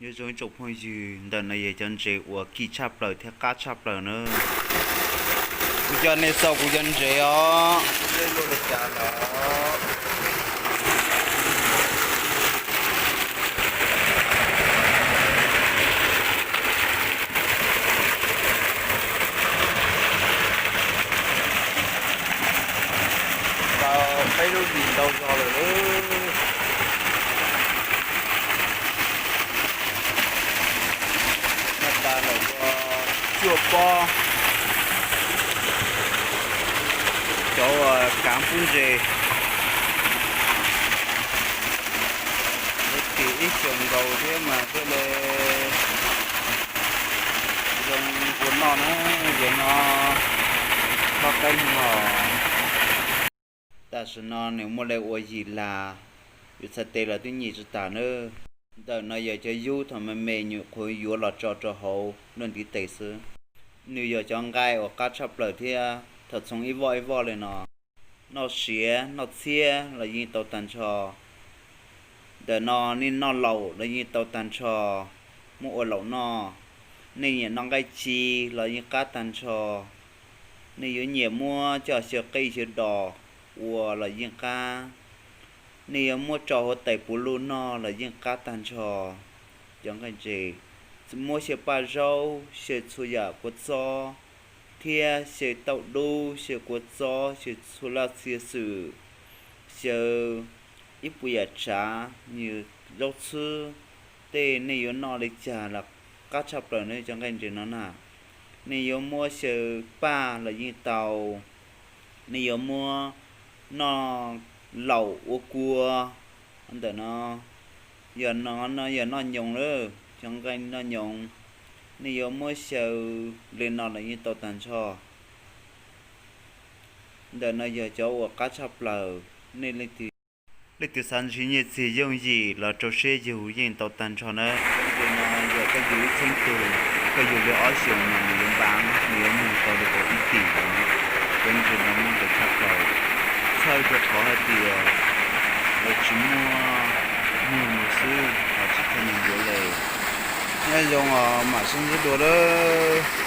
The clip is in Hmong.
Nyob zoo ib tsoom phooj ywg, ntawm no yog cov ntses uas kim tshaj plaws thiab qab tshaj plaws na. Kuv coj nej xauj kuv cov ntses os. Tau peb lub yim ntau zog lawm. Noj tas lawm ua cuaj pob. Cov uas kav pub ntses, ib xyoos nkaus thiab mas thiaj li zoo ua noj na, yog no toj qeeb no. Tam sim no nws muaj li ua yim las, yus txhais tes los twb nyem tsis tas na. Ntawm no yog cov yub thaum me me nyuam qhuav yuav los tso rau hauv luaj ntiv tes xwb. Nws yog cov nqaij uas qab tshaj plaws thiab thaum txhoov ib voj ib voj li no. Noj siav noj txhiab los yeej tau tag nrho. Ntawm no nej noj laum los yeej tau tag nrho, muab ua laum noj. Nej nyiam noj nqaij ci los yeej qab tag nrho. Nej yuav nyiam muab coj xyaw qij xyaw dos ua los yeej qab. Nej yuav muab rau hauv tais puv luj noj los yeej qab tag nrho. Cov nqaij ntses, muab xyaw paj zaub, xyaw txhua yam kua txob, thiab xyaw tauj dub, xyaw kua txob, xyaw txhua laj txhia xwm, xyaw ib puas yam tsav, nws zaub txhwb, tej nej yuav noj li cas los qab tshaj plaws na cov nqaij ntses no na. Nej yuav muab xyaw paj los yeej tau, nej yuav muab noj laum ua kua. Ntawm no, yog no no yog noj nyoos lawm, cov nqaij noj nyoos, nej yuav muab xyaw li no los yeej tau tag nrho. Ntawm no yog cov uas qab tshaj plaws, nej leej twg xav ntsib nyiaj txiag yooj yim los rau siab yug yeej tau tag nrho na. Cov ntses no yog koj yug ib txhiab tug, koj yug li ob xyoos mas nws yuav npab, nws yuav muag tau li kaum ib tim. Cov ntses no muaj ntau tshaj plaws, txhawj rau qhov hais tias lawv tsis muaj muag mus xwb, ho tsis txog nws yuav li. Nyob zoo os, mam sib ntsib dua lawm.